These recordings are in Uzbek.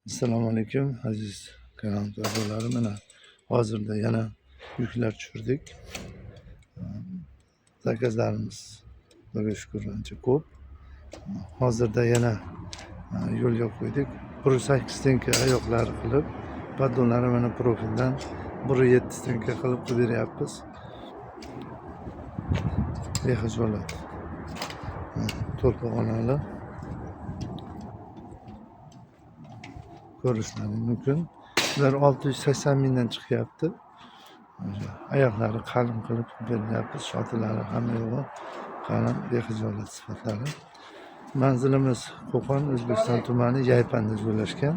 Assalomu alaykum, aziz kanal a'zolari. Mana hozirda yana yuklar tushirdik. Zakazlarimiz, Xudoga shukur, ancha ko'p. Hozirda yana yo'lga qo'ydik. 1,8 стенка oyoqlari qilib, поддон lari mana profildan 1,7 стенка qilib qilib beryapmiz. Behijolat. To'rt pog'onali. Ko'rishlaring mumkin. Ular 680 mingdan chiqyapti. O'sha oyoqlari qalin qilib berilyapti, shotilari hamma yo'g'i qalin, behijolat sifatlari. Manzilimiz Qo'qon, O'zbekiston tumani, Yaypanda joylashgan.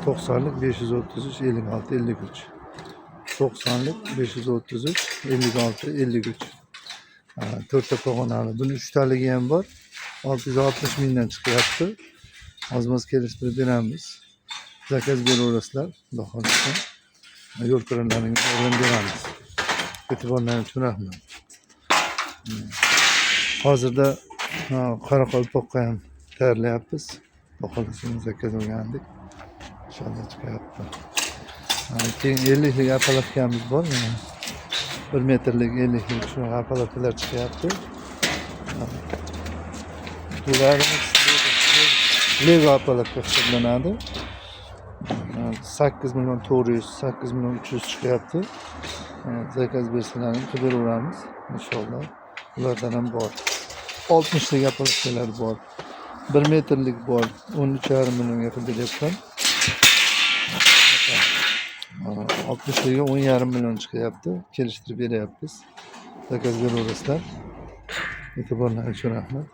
90lik 533 56 53. 90lik 533 56 53. To'rtta pog'onali. Buni uchtaligi ham bor. 660 mingdan chiqyapti. Ozmoz kelishtirib beramiz. Zakaz beraverasizlar, Xudo xohlasa. Yo'l kiralaringizga yordam beramiz. E'tiborlaring uchun rahmat. Hozirda qoraqalpoqqa ham tayyorlayapmiz. Xudo xohlasa, zakaz olgandik. Inshaalloh, chiqyapti. Keyin 50lik опалубка miz bor. Mana 1 metrlik 50lik shunaqa опалубка lar chiqyapti. Bularimiz Lego опалубка hisoblanadi. 8 million 400, 8 million 300 chiqyapti. Zakaz bersalaring qilib beraveramiz inshaalloh. Ulardan ham bor. 60lik опалубка lar bor. 1 metrlik bor. 13,5 millionga qilib beryapman. 60liga 10,5 million chiqyapti. Kelishtirib beryapmiz. Zakaz beraverasizlar. E'tiborlaring uchun rahmat.